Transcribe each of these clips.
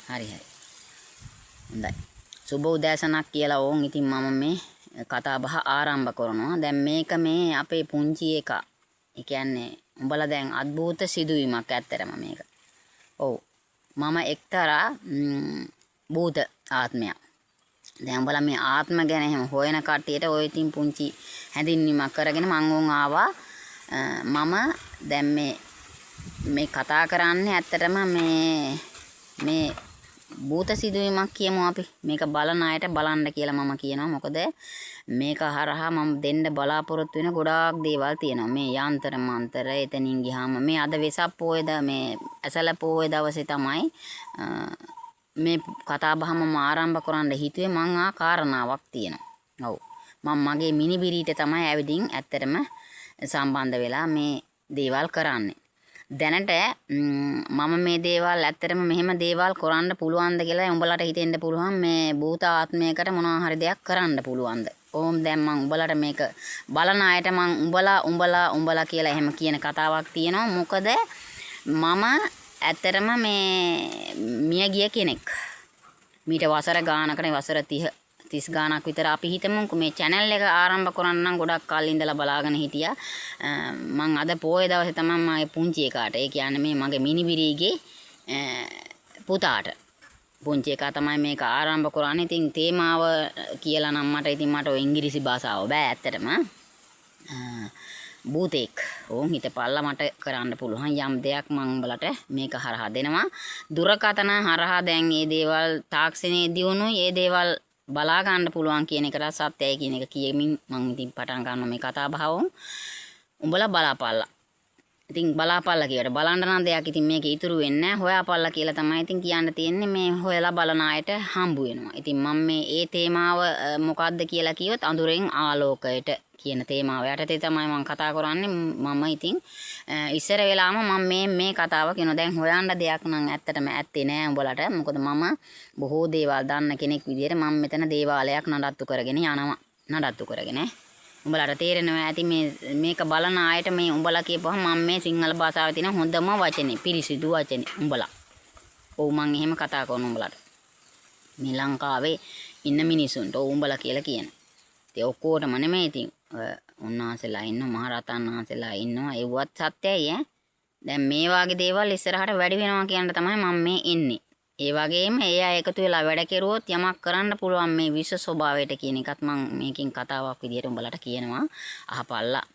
හරි හරි. හොඳයි. සුබ උදෑසනක් කියලා ඕන් ඉතින් මම මේ කතා බහ ආරම්භ කරනවා. දැන් මේක මේ අපේ පුංචි එකා. ඒ කියන්නේ උඹලා දැන් අద్භූත සිදුවීමක් ඇත්තටම මේක. ඔව්. මම එක්තරා භූත ආත්මයක්. දැන් උඹලා මේ ආත්ම ගැන එහෙම හොයන කට්ටියට ඔය ඉතින් පුංචි හැඳින්වීමක් කරගෙන මං ඕන් ආවා. මම දැන් මේ මේ කතා කරන්නේ ඇත්තටම මේ මේ භූත සිදුවීමක් කියමු අපි. මේක බලන අයට බලන්න කියලා මම කියනවා. මොකද මේක හරහා මම දෙන්න බලාපොරොත්තු වෙන ගොඩාක් දේවල් තියෙනවා. මේ යන්තර මන්තර එතනින් ගියාම මේ අද වෙසක් පෝය මේ ඇසල පෝය දවසේ තමයි මේ කතා බහ මම ආරම්භ කරන්න හිතුවේ. මං ආ කාරණාවක් තියෙනවා. ඔව්. මං මගේ මිනිබිරිට තමයි ඇවිදින් ඇත්තටම සම්බන්ධ වෙලා මේ දේවල් කරන්නේ. දැනට මම මේ දේවල් ඇත්තටම මෙහෙම දේවල් කරන්න පුළුවන්ද කියලා උඹලට හිතෙන්න පුළුවන්. මේ භූත ආත්මයකට මොනවා හරි දෙයක් කරන්න පුළුවන්ද? ඕම් දැන් මං උඹලට මේක බලන අයට මං උඹලා උඹලා උඹලා කියලා එහෙම කියන කතාවක් තියෙනවා. මොකද මම ඇත්තටම මේ මිය ගිය කෙනෙක්. මීට වසර ගානකට වසර 30 30 ගානක් විතර අපි හිතමුකෝ මේ චැනල් එක ආරම්භ කරන්න නම් ගොඩක් කල් ඉඳලා බලාගෙන හිටියා. මං අද පෝය දවසේ තමයි මගේ පුංචි එකාට, ඒ කියන්නේ මේ මගේ මිනිබිරිගේ පුතාට, පුංචි එකා තමයි මේක ආරම්භ කරන්නේ. ඉතින් තේමාව කියලා නම් මට ඉතින් මට ඔය ඉංග්‍රීසි භාෂාව බෑ ඇත්තටම. භූතෙක්. ඕන් හිතපල්ලා මට කරන්න පුළුවන් යම් දෙයක් මං උඹලට මේක හරහා දෙනවා. දුරකථන හරහා දැන් මේ දේවල් තාක්ෂණයේ දියුණුයි, ඒ දේවල් බලා ගන්න පුළුවන් කියන එකට සත්‍යයි කියන එක කියමින් මං ඉතින් පටන් ගන්නවා මේ කතා බහ. ඕන් උඹලා බලාපල්ලා. ඉතින් බලාපල්ලා කියවට බලන්න නම් දෙයක් ඉතින් මේක ඉතුරු වෙන්නේ නැහැ. හොයාපල්ලා කියලා තමයි ඉතින් කියන්න තියෙන්නේ. මේ හොයලා බලන අයට හම්බ වෙනවා. ඉතින් මම මේ ඒ තේමාව මොකද්ද කියලා කිව්වොත් අඳුරෙන් ආලෝකයට කියන තේමාව යටතේ තමයි මම කතා කරන්නේ. මම ඉතින් ඉස්සර වෙලාම මම මේ මේ කතාව කියනවා. දැන් හොයන්න දෙයක් නම් ඇත්තටම ඇත්තේ නෑ උඹලට. මොකද මම බොහෝ දේවල් දන්න කෙනෙක් විදියට මම මෙතන දේවාලයක් නඩත්තු කරගෙන යනවා. නඩත්තු කරගෙන උඹලට තේරෙනවා ඇති මේ මේක බලන අයට මේ උඹලා කියපුවහම මම මේ සිංහල භාෂාවේ තියෙන හොඳම වචනේ, පිරිසිදු වචනේ උඹලා. ඔව් මං එහෙම කතා කරනවා උඹලට. මේ ලංකාවේ ඉන්න මිනිසුන්ට ඔව් උඹලා කියලා කියන. ඉතින් ඔක්කොටම නෙමෙයි ඉතින් උන්වහන්සේලා ඉන්නවා, මහරහතන් වහන්සේලා ඉන්නවා. ඒවත් සත්‍යයි ඈ. දැන් මේ වාගේ දේවල් ඉස්සරහට වැඩි වෙනවා කියන්න තමයි මම මේ එන්නේ. ඒ වගේම ඒ අය එකතු වෙලා වැඩ කෙරුවොත් යමක් කරන්න පුළුවන් මේ විශ්ව ස්වභාවයට කියන එකත් මං මේකෙන් කතාවක් විදියට උඹලට කියනවා. අහපල්ලා.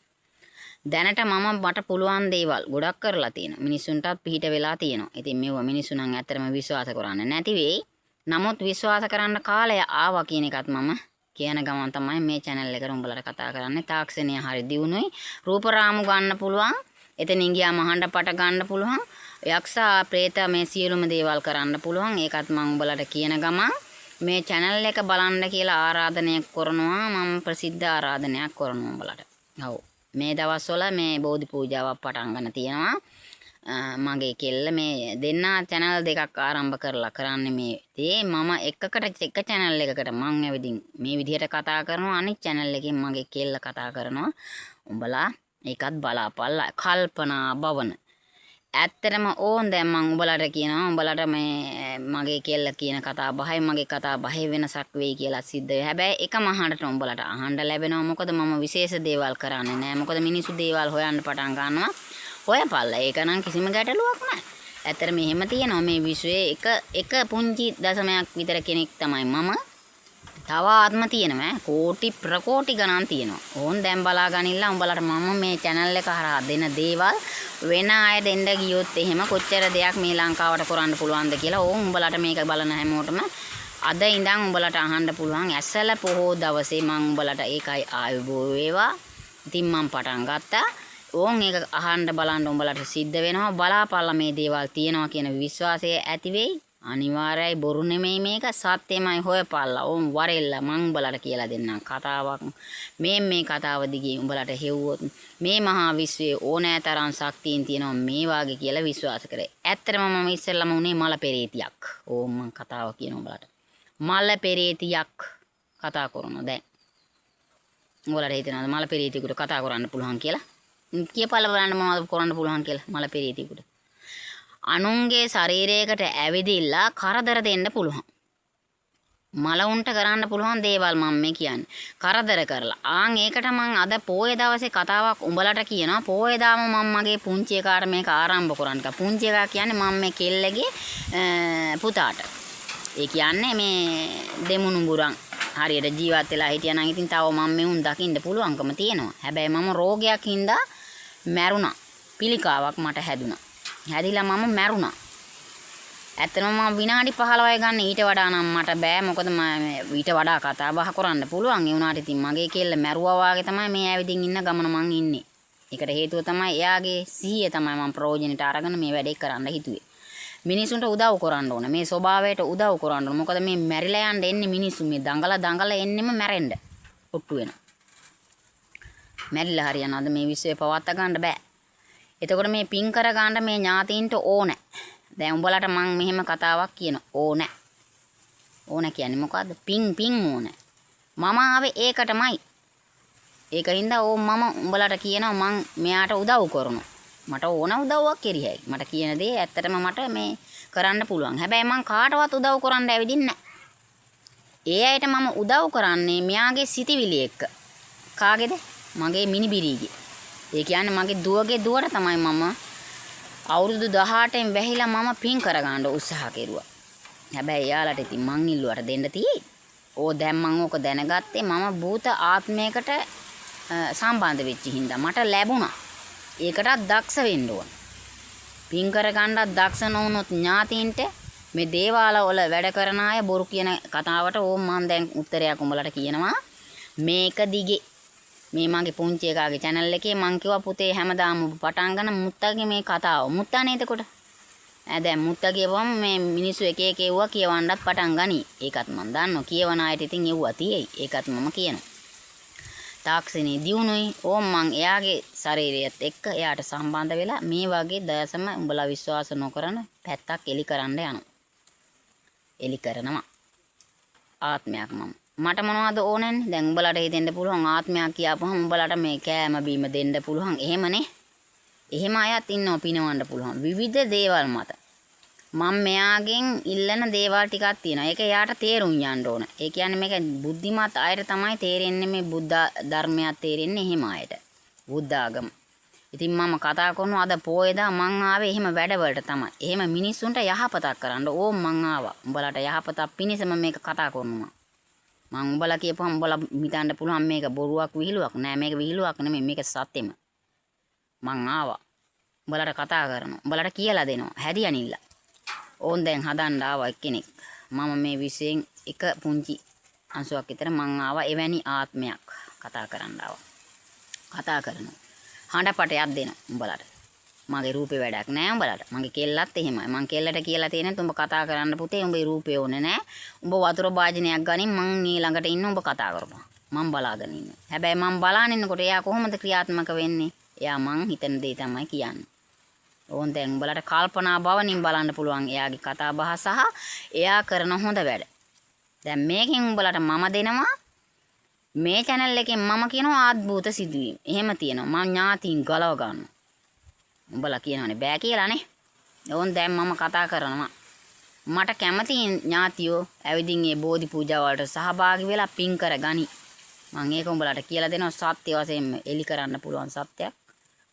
දැනට මම මට පුළුවන් දේවල් ගොඩක් කරලා තියෙනවා. මිනිස්සුන්ටත් පිහිට වෙලා තියෙනවා. ඉතින් මේවා මිනිස්සු නම් ඇත්තටම විශ්වාස කරන්නේ නැති වෙයි. නමුත් විශ්වාස කරන්න කාලය ආවා කියන එකත් මම කියන ගමන් තමයි මේ චැනල් එකට උඹලට කතා කරන්නේ. තාක්ෂණය හරි දියුණුයි. රූප රාමු ගන්න පුළුවන්. එතනින් ගියාම අහඬ පට ගන්න පුළුවන්. යක්ෂා ප්‍රේත මේ සියලුම දේවල් කරන්න පුළුවන්. ඒකත් මම උඹලට කියන ගමන් මේ චැනල් එක බලන්න කියලා ආරාධනය කරනවා. මම ප්‍රසිද්ධ ආරාධනයක් කරනවා උඹලට. ඔව්. මේ දවස්වල මේ බෝධි පූජාවක් පටන් ගන්න තියෙනවා. මගේ කෙල්ල මේ දෙන්නා චැනල් දෙකක් ආරම්භ කරලා කරන්නේ මේ දේ. මම එකකට එක චැනල් එකකට මං ඇවිදින් මේ විදිහට කතා කරනවා. අනිත් චැනල් එකෙන් මගේ කෙල්ල කතා කරනවා. උඹලා ඒකත් බලාපල්ලා. කල්පනා භවන. ඇත්තටම ඕන් දැන් මං උඹලට කියනවා, උඹලට මේ මගේ කෙල්ල කියන කතා බහයි මගේ කතා බහේ වෙනසක් වෙයි කියලා සිද්ධ වෙයි. හැබැයි එකම අහන්නට උඹලට අහන්න ලැබෙනවා. මොකද මම විශේෂ දේවල් කරන්නේ නෑ. මොකද මිනිස්සු දේවල් හොයන්න පටන් ගන්නවා. හොයපල්ලා. ඒක නම් කිසිම ගැටලුවක් නෑ. ඇත්තටම මෙහෙම තියෙනවා මේ විශ්වයේ එක එක පුංචි දශමයක් විතර කෙනෙක් තමයි මම. තව ආත්ම තියෙනවා ඈ. කෝටි ප්‍රකෝටි ගණන් තියෙනවා. ඕන් දැන් බලා ගනිල්ලා උඹලට මම මේ චැනල් එක හරහා දෙන දේවල් වෙන අය දෙන්න ගියොත් එහෙම කොච්චර දෙයක් මේ ලංකාවට කරන්න පුළුවන්ද කියලා ඕන් උඹලට මේක බලන හැමෝටම අද ඉඳන් උඹලට අහන්න පුළුවන්. ඇසල පොහෝ දවසේ මං උඹලට ඒකයි ආයුබෝ වේවා. ඉතින් මං පටන් ගත්තා. ඕන් ඒක අහන්න බලන්න උඹලට සිද්ධ වෙනවා. බලාපල්ලා මේ දේවල් තියෙනවා කියන විශ්වාසය ඇති වෙයි. අනිවාර්යයි, බොරු නෙමෙයි මේක, සත්‍යමයි. හොයපල්ලා. ඕන් වරෙල්ලා මං උඹලට කියලා දෙන්නම් කතාවක්. මේ මේ කතාව දිගේ උඹලට හෙව්වොත් මේ මහා විශ්වයේ ඕනෑ තරම් ශක්තියින් තියෙනවා මේ වාගේ කියලා විශ්වාස කරේ. ඇත්තටම මම ඉස්සෙල්ලම උනේ මල පෙරේතියක්. ඕන් මං කතාව කියන උඹලට. මල පෙරේතියක් කතා කරනවා දැන්. උඹලට හිතෙනවද මල පෙරේතියෙකුට කතා කරන්න පුළුවන් කියලා? කියපල්ලා බලන්න මොනවද කරන්න පුළුවන් කියලා මල පෙරේතියෙකුට. අනුන්ගේ ශරීරයකට ඇවිදිලා කරදර දෙන්න පුළුවන්. මලවුන්ට කරන්න පුළුවන් දේවල් මම මේ කියන්නේ. කරදර කරලා. ආන් ඒකට මං අද පෝය දවසේ කතාවක් උඹලට කියනවා. පෝය දාම මං මගේ පුංචි එකාට මේක ආරම්භ කරන්න. පුංචි එකා කියන්නේ මං මේ කෙල්ලගේ පුතාට. ඒ කියන්නේ මේ දෙමුණු බුරන් හරියට ජීවත් වෙලා හිටියා නම් ඉතින් තව මම මෙවුන් දකින්න පුළුවන්කම තියෙනවා. හැබැයි මම රෝගයක් හින්දා මැරුණා. පිළිකාවක් මට හැදුනා. හැදිලා මම මැරුණා. ඇත්තටම මම විනාඩි 15යි ගන්න, ඊට වඩා නම් මට බෑ. මොකද මම ඊට වඩා කතා බහ කරන්න පුළුවන්. ඒ වුණාට ඉතින් මගේ කෙල්ල මැරුවා වාගේ තමයි මේ ඇවිදින් ඉන්න ගමන මං ඉන්නේ. ඒකට හේතුව තමයි එයාගේ සිහිය තමයි මං ප්‍රයෝජනෙට අරගෙන මේ වැඩේ කරන්න හිතුවේ. මිනිසුන්ට උදව් කරන්න ඕන. මේ ස්වභාවයට උදව් කරන්න ඕන. මොකද මේ මැරිලා යන්න එන්නේ මිනිස්සු. මේ දඟල දඟල එන්නෙම මැරෙන්න. ඔට්ටු වෙනවා. මැරිලා හරියනවාද මේ විශ්වය පවත්වා ගන්න බෑ. එතකොට මේ පින් කර ගන්න මේ ඥාතීන්ට ඕන. දැන් උඹලට මං මෙහෙම කතාවක් කියනවා. ඕන. ඕන කියන්නේ මොකද්ද? පින් පින් ඕන. මම ආවේ ඒකටමයි. ඒක හින්දා ඕ මම උඹලට කියනවා මං මෙයාට උදව් කරනවා. මට ඕන උදව්වක් කෙරියයි. මට කියන දේ ඇත්තටම මට මේ කරන්න පුළුවන්. හැබැයි මං කාටවත් උදව් කරන්න ඇවිදින්නේ නැහැ. ඒ අයට මම උදව් කරන්නේ මෙයාගේ සිතිවිලි එක්ක. කාගේද? මගේ මිනිබිරිගේ. ඒ කියන්නේ මගේ දුවගේ දුවට තමයි මම අවුරුදු 18න් වැහිලා මම පින් කරගන්න උත්සාහ කෙරුවා. හැබැයි එයාලට ඉතින් මං ඉල්ලුවට දෙන්න තියෙයි. ඕ දැන් මං ඕක දැනගත්තේ මම භූත ආත්මයකට සම්බන්ධ වෙච්ච හින්දා මට ලැබුණා. ඒකටත් දක්ෂ වෙන්න ඕන. පින් කරගන්නත් දක්ෂ නොවුනොත් ඥාතීන්ට මේ දේවාල වල වැඩ කරන අය බොරු කියන කතාවට ඕම් මං දැන් උත්තරයක් උඹලට කියනවා. මේක දිගේ මේ මගේ පුංචි එකාගේ channel එකේ මං කිව්වා පුතේ හැමදාම ඔබ පටන් ගන්න මුත්තගේ මේ කතාව. මුත්තා නේද එතකොට? ඈ දැන් මුත්තා කියවම මේ මිනිස්සු එක එක එව්වා කියවන්නත් පටන් ගනී. ඒකත් මං දන්නවා. කියවන අයට ඉතින් එව්වා තියෙයි. ඒකත් මම කියනවා. තාක්ෂණයේ දියුණුයි. ඕම් මං එයාගේ ශරීරයත් එක්ක එයාට සම්බන්ධ වෙලා මේ වගේ දයසම උඹලා විශ්වාස නොකරන පැත්තක් එලි කරන්න යනවා. එලි කරනවා. ආත්මයක් මම. මට මොනවද ඕනන්නේ? දැන් උඹලට හිතෙන්න පුළුවන් ආත්මයක් කියාපුවහම උඹලට මේ කෑම බීම දෙන්න පුළුවන්. එහෙමනේ. එහෙම අයත් ඉන්නවා පිනවන්න පුළුවන්. විවිධ දේවල් මත. මම මෙයාගෙන් ඉල්ලන දේවල් ටිකක් තියෙනවා. ඒක එයාට තේරුම් යන්න ඕන. ඒ කියන්නේ මේක බුද්ධිමත් අයට තමයි තේරෙන්නේ මේ බුද්ධ ධර්මයක් තේරෙන්නේ එහෙම අයට. බුද්ධ ආගම. ඉතින් මම කතා කරනවා අද පොයදා මං ආවේ එහෙම වැඩවලට තමයි. එහෙම මිනිස්සුන්ට යහපතක් කරන්න ඕම් මං ආවා. උඹලට යහපතක් පිණිසම මේක කතා කරනවා. මං උඹලා කියපුවම උඹලා හිතන්න පුළුවන් මේක බොරුවක් විහිළුවක් නෑ. මේක විහිළුවක් නෙමෙයි, මේක සත්‍යෙම. මං ආවා. උඹලට කතා කරනවා. උඹලට කියලා දෙනවා. හැදියනිල්ල. ඕන් දැන් හදන්න ආවා එක්කෙනෙක්. මම මේ විෂයෙන් එක පුංචි අංශුවක් විතර මං ආවා එවැනි ආත්මයක් කතා කරන්න ආවා. කතා කරනවා. හඬපටයක් දෙනවා උඹලට. මගේ රූපේ වැඩක් නෑ උඹලට. මගේ කෙල්ලත් එහෙමයි. මං කෙල්ලට කියලා තියෙන උඹ කතා කරන්න පුතේ උඹේ රූපේ ඕනේ නෑ. උඹ වතුර භාජනයක් ගනින් මං ඊ ළඟට ඉන්න උඹ කතා කරපන්. මං බලාගෙන ඉන්න. හැබැයි මං බලාගෙන ඉන්නකොට එයා කොහොමද ක්‍රියාත්මක වෙන්නේ? එයා මං හිතන දේ තමයි කියන්නේ. ඕන් දැන් උඹලට කල්පනා බවනින් බලන්න පුළුවන් එයාගේ කතා බහ සහ එයා කරන හොඳ වැඩ. දැන් මේකෙන් උඹලට මම දෙනවා මේ channel එකෙන් මම කියනවා ආද්භූත සිදුවීම්. එහෙම තියෙනවා. මං ඥාතීන් ගලව ගන්නවා. උඹලා කියනවනේ බෑ කියලානේ. ඕන් දැන් මම කතා කරනවා. මට කැමති ඥාතියෝ ඇවිදින් ඒ බෝධි පූජා වලට සහභාගී වෙලා පින් කරගනි. මං ඒක උඹලට කියලා දෙනවා සත්‍ය වශයෙන්ම එලි කරන්න පුළුවන් සත්‍යයක්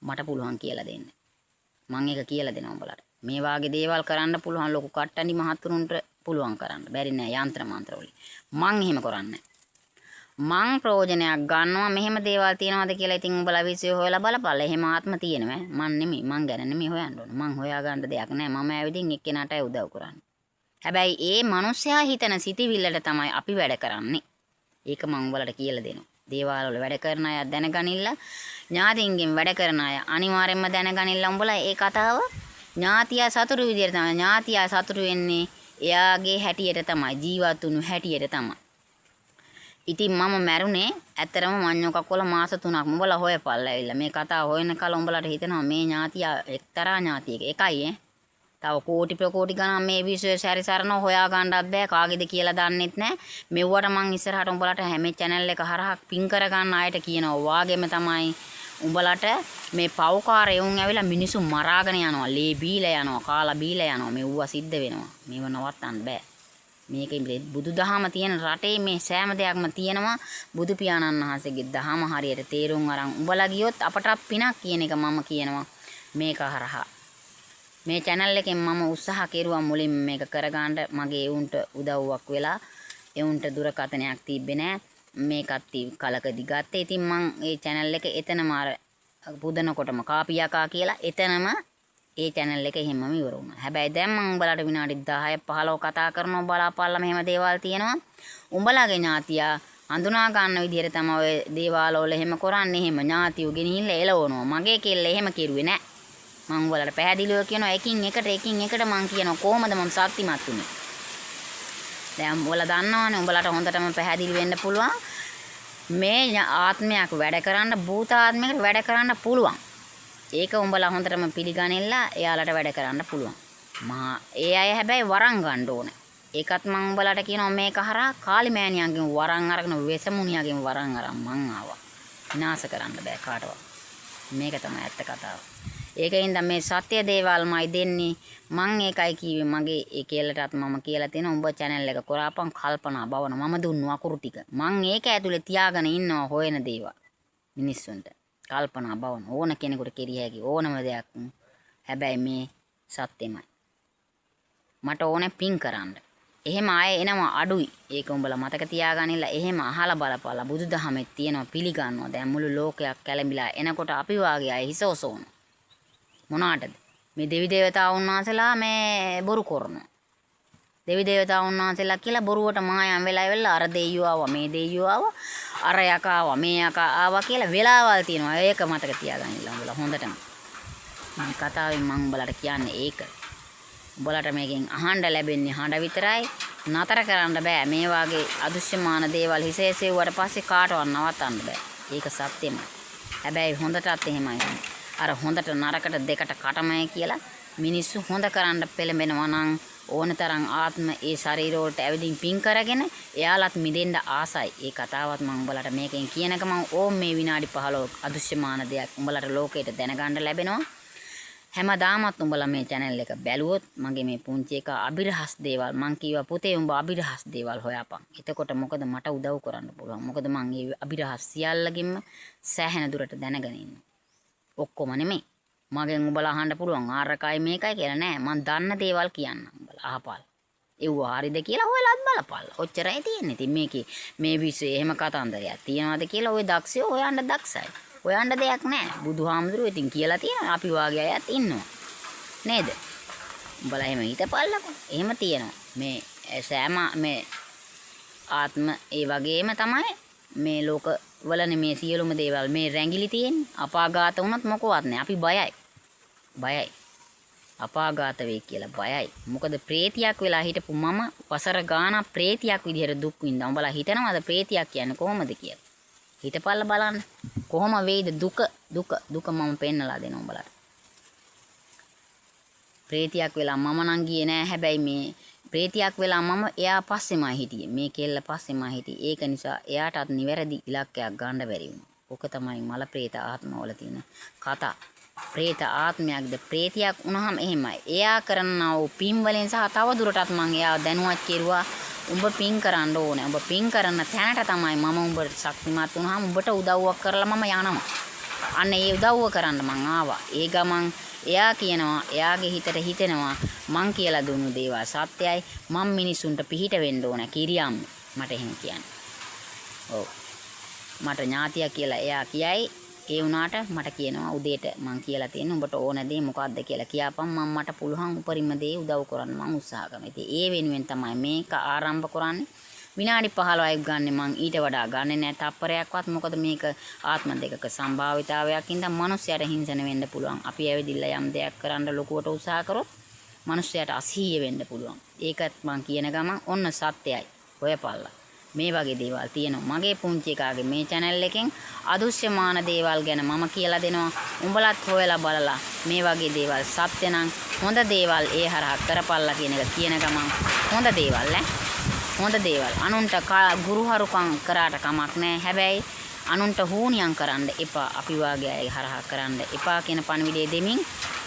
මට පුළුවන් කියලා දෙන්න. මං ඒක කියලා දෙනවා උඹලට. මේ වාගේ දේවල් කරන්න පුළුවන් ලොකු කට්ටඩි මහතුරුන්ට පුළුවන් කරන්න. බැරි නෑ යන්ත්‍ර මන්ත්‍ර වලින්. මං එහෙම කරන්නේ මං ප්‍රයෝජනයක් ගන්නවා මෙහෙම දේවල් තියෙනවද කියලා ඉතින් උඹලා විශ්වය හොයලා බලපල්ලා. එහෙම ආත්ම තියෙනවා. මං නෙමෙයි මං ගැන නෙමෙයි හොයන්න ඕන. මං හොයා ගන්න දෙයක් නෑ. මම ඇවිදින් එක්කෙනාටයි උදව් කරන්නේ. හැබැයි ඒ මිනිස්සයා හිතන සිතිවිල්ලට තමයි අපි වැඩ කරන්නේ. ඒක මං උඹලට කියලා දෙනවා. දේවාල වල වැඩ කරන අය දැනගනින්න, ඥාතීන්ගෙන් වැඩ කරන අය අනිවාර්යෙන්ම දැනගනින්න උඹලා ඒ කතාව. ඥාතියා සතුටු විදියට තමයි. ඥාතියා සතුටු වෙන්නේ එයාගේ හැටියට තමයි, ජීවත් වුණු හැටියට තමයි. ඉතින් මම මැරුණේ ඇත්තටම මඤ්ඤොකක් වල මාස 3ක්. උඹලා හොයපල්ලා ඇවිල්ලා මේ කතාව හොයන කල උඹලට හිතෙනවා මේ ඥාතියා එක්තරා ඥාතියෙක්. එකයි ඈ. තව කෝටි ප්‍රකෝටි ගණන් මේ විශ්වය සැරිසරන හොයා ගන්නත් බෑ. කාගේද කියලා දන්නෙත් නෑ. මෙව්වට මං ඉස්සරහට උඹලට හැම channel එක හරහා පින් කර ගන්න අයට කියනවා වාගෙම තමයි උඹලට මේ පව්කාර එවුන් ඇවිල්ලා මිනිස්සු මරාගෙන යනවා. ලේ බීලා යනවා, කාලා බීලා යනවා. මෙව්වා සිද්ධ වෙනවා. මේව නවත්තන්න බෑ. මේක බුදුදහම තියෙන රටේ මේ සෑම දෙයක්ම තියෙනවා. බුදු පියාණන් වහන්සේගේ දහම හරියට තේරුම් අරන් උඹලා ගියොත් අපටත් පිනක් කියන එක මම කියනවා මේක හරහා. මේ චැනල් එකෙන් මම උත්සාහ කෙරුවා මුලින්ම මේක කරගන්න. මගේ එවුන්ට උදව්වක් වෙලා එවුන්ට දුරකථනයක් තිබ්බේ නෑ. මේකත් කලකදි ගත්තේ. ඉතින් මං ඒ චැනල් එක එතනම අර පුදනකොටම කාපියකා කියලා එතනම ඒ චැනල් එක එහෙමම ඉවර වුණා. හැබැයි දැන් මං උඹලාට විනාඩි 10 15 කතා කරනවා බලාපල්ලා මෙහෙම දේවල් තියෙනවා. උඹලාගේ ඥාතියා හඳුනා ගන්න විදිහට තමයි ඔය දේවාල වල එහෙම කරන්නේ. එහෙම ඥාතියෝ ගෙනහිල්ලා එලවනවා. මගේ කෙල්ල එහෙම කෙරුවේ නෑ. මං උඹලාට පැහැදිලිව කියනවා එකින් එකට එකින් එකට මං කියනවා කොහොමද මං ශක්තිමත් වුනේ. දැන් උඹලා දන්නවනේ, උඹලාට හොඳටම පැහැදිලි වෙන්න පුළුවන් මේ ආත්මයක් වැඩ කරන්න, භූතාත්මයකට වැඩ කරන්න පුළුවන්. ඒක උඹලා හොඳටම පිළිගනින්න එයාලට වැඩ කරන්න පුළුවන්. මහා ඒ අය හැබැයි වරන් ගන්න ඕනේ. ඒකත් මං උඹලාට කියනවා මේක හරහා කාලි මෑණියන්ගෙන් වරන් අරගෙන වෙසමුණියගෙන් වරන් අරන් මං ආවා. විනාශ කරන්න බෑ කාටවත්. මේක තමයි ඇත්ත කතාව. ඒකින්ද මේ සත්‍ය දේවල්මයි දෙන්නේ. මං ඒකයි කිව්වේ මගේ ඒ කෙල්ලටත් මම කියලා තියෙනවා උඹ චැනල් එක කරාපන් කල්පනා භවන මම දුන්නු අකුරු ටික. මං ඒක ඇතුලේ තියාගෙන ඉන්නවා හොයන දේවල් මිනිස්සුන්ට. කල්පනා භවන ඕන කෙනෙකුට කෙරිය හැකි ඕනම දෙයක්. හැබැයි මේ සත්‍යමයි. මට ඕනේ පින් කරන්න. එහෙම අය එනවා අඩුයි. ඒක උඹලා මතක තියාගන්නilla. එහෙම අහලා බලපල්ලා බුදුදහමේ තියෙනවා පිළිගන්නවා. දැන් මුළු ලෝකයක් කැළඹිලා එනකොට අපි වාගේ අය හිස ඔසවනවා. මොනාටද? මේ දෙවි දේවතාවුන් වහන්සේලා මේ බොරු කරනවා. දෙවි දේවතාවුන් වහන්සේලා කියලා බොරුවට මායම් වෙලා ඇවිල්ලා අර දෙයියෝ ආවා, මේ දෙයියෝ ආවා, අර යකා ආවා, මේ යකා ආවා කියලා වෙලාවල් තියෙනවා. ඒක මතක තියාගන්නilla උඹලා හොඳටම. මේ කතාවෙන් මං උඹලාට කියන්නේ ඒක. උඹලාට මේකෙන් අහන්න ලැබෙන්නේ හඬ විතරයි. නතර කරන්න බෑ. මේ වාගේ අදෘශ්‍යමාන දේවල් හිසේ සෙව්වට පස්සේ කාටවත් නවත්තන්න බෑ. ඒක සත්‍යමයි. හැබැයි හොඳටත් එහෙමයි. අර හොඳට නරකට දෙකට කටමයි කියලා මිනිස්සු හොඳ කරන්න පෙළඹෙනවා නම් ඕන තරම් ආත්ම ඒ ශරීර වලට ඇවිදින් පින් කරගෙන එයාලත් මිදෙන්න ආසයි. ඒ කතාවත් මම උඹලට මේකෙන් කියන ගමන් ඕම් මේ විනාඩි 15 අදෘශ්‍යමාන දෙයක් උඹලට ලෝකයට දැනගන්න ලැබෙනවා. හැමදාමත් උඹලා මේ චැනල් එක බැලුවොත් මගේ මේ පුංචි එකා අභිරහස් දේවල් මං කිව්වා පුතේ උඹ අභිරහස් දේවල් හොයාපන්. එතකොට මොකද මට උදව් කරන්න පුළුවන්. මොකද මං ඒ අභිරහස් සියල්ලකින්ම සෑහෙන දුරට දැනගෙන ඉන්නවා. ඔක්කොම නෙමෙයි. මගෙන් උඹලා අහන්න පුළුවන් ආරකයි මේකයි කියලා නෑ. මං දන්න දේවල් කියන්නම් උඹලා අහපල්. එව්ව හරිද කියලා හොයලාත් බලපල්. ඔච්චරයි තියෙන්නේ. ඉතින් මේකේ මේ විශ්වයේ එහෙම කතන්දරයක් තියනවාද කියලා ඔය දක්ෂයෝ හොයන්න දක්ෂයි. හොයන්න දෙයක් නෑ. බුදුහාමුදුරුවෝ ඉතින් කියලා තියෙනවා. අපි වාගේ අයත් ඉන්නවා. නේද? උඹලා එහෙම හිතපල්ලකෝ. එහෙම තියෙනවා. මේ සෑම මේ ආත්ම ඒ වගේම තමයි මේ ලෝක වලනේ මේ සියලුම දේවල් මේ රැඟිලි තියෙන්නේ. අපාගාත වුණත් මොකවත් නෑ. අපි බයයි. බයයි. අපාගාත වෙයි කියලා බයයි. මොකද ප්‍රේතියක් වෙලා හිටපු මම වසර ගාණක් ප්‍රේතියක් විදිහට දුක් විඳා. උඹලා හිතනවාද ප්‍රේතියක් කියන්නේ කොහොමද කියලා? හිතපල්ලා බලන්න. කොහොම වෙයිද දුක දුක දුක මම පෙන්නලා දෙනවා උඹලාට. ප්‍රේතියක් වෙලා මම නම් ගියේ නෑ. හැබැයි මේ ප්‍රේතියක් වෙලා මම එයා පස්සෙමයි හිටියේ. මේ කෙල්ල පස්සෙමයි හිටියේ. ඒක නිසා එයාටත් නිවැරදි ඉලක්කයක් ගන්න බැරි වුණා. ඔක තමයි මල ප්‍රේත ආත්මවල තියෙන කතා. ප්‍රේත ආත්මයක්ද ප්‍රේතියක් වුණාම එහෙමයි. එයා කරන්නා වූ පින් වලින් සහ තව දුරටත් මං එයාව දැනුවත් කෙරුවා. උඹ පින් කරන්න ඕනේ. උඹ පින් කරන තැනට තමයි මම උඹට ශක්තිමත් වුණාම උඹට උදව්වක් කරලා මම යනවා. අන්න ඒ උදව්ව කරන්න මං ආවා. ඒ ගමන් එයා කියනවා එයාගේ හිතට හිතෙනවා මං කියලා දුන්නු දේවල් සත්‍යයි. මං මිනිසුන්ට පිහිට වෙන්න ඕන කිරියම් මට එහෙම කියන්නේ. ඔව්. මට ඥාතියා කියලා එයා කියයි. ඒ වුණාට මට කියනවා උදේට මං කියලා තියෙන උඹට ඕන දේ මොකද්ද කියලා කියාපන් මං මට පුළුවන් උපරිම දේ උදව් කරන්න මං උත්සාහ කරනවා. ඉතින් ඒ වෙනුවෙන් තමයි මේක ආරම්භ කරන්නේ. විනාඩි 15ක් ගන්න මං ඊට වඩා ගන්නෙ නෑ තප්පරයක්වත්. මොකද මේක ආත්ම දෙකක සම්භාවිතාවයක් ඉඳන් මනුස්සයාට හිංසන වෙන්න පුළුවන්. අපි ඇවිදින්න යම් දෙයක් කරන්න ලොකුවට උත්සාහ කරොත් මනුස්සයාට අසීය වෙන්න පුළුවන්. ඒකත් මං කියන ගමන් ඔන්න සත්‍යයි. හොයපල්ලා. මේ වගේ දේවල් තියෙනවා. මගේ පුංචි එකාගේ මේ චැනල් එකෙන් අදෘශ්‍යමාන දේවල් ගැන මම කියලා දෙනවා. උඹලත් හොයලා බලලා මේ වගේ දේවල් සත්‍ය නම් හොඳ දේවල් ඒ හරහා කරපල්ලා කියන එක කියන ගමන් හොඳ දේවල් ඈ. හොඳ දේවල්. අනුන්ට ගුරුහරුකම් කරාට කමක් නෑ. හැබැයි අනුන්ට හූනියම් කරන්න එපා. අපි වාගේ අය හරහා කරන්න එපා කියන පණිවිඩය දෙමින්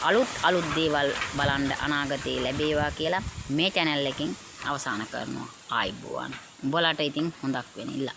අලුත් අලුත් දේවල් බලන්න අනාගතේ ලැබේවා කියලා මේ චැනල් එකෙන් අවසන් කරනවා. ආයුබෝවන්. උඹලාට ඉතින් හොඳක් වෙන ඉල්ල.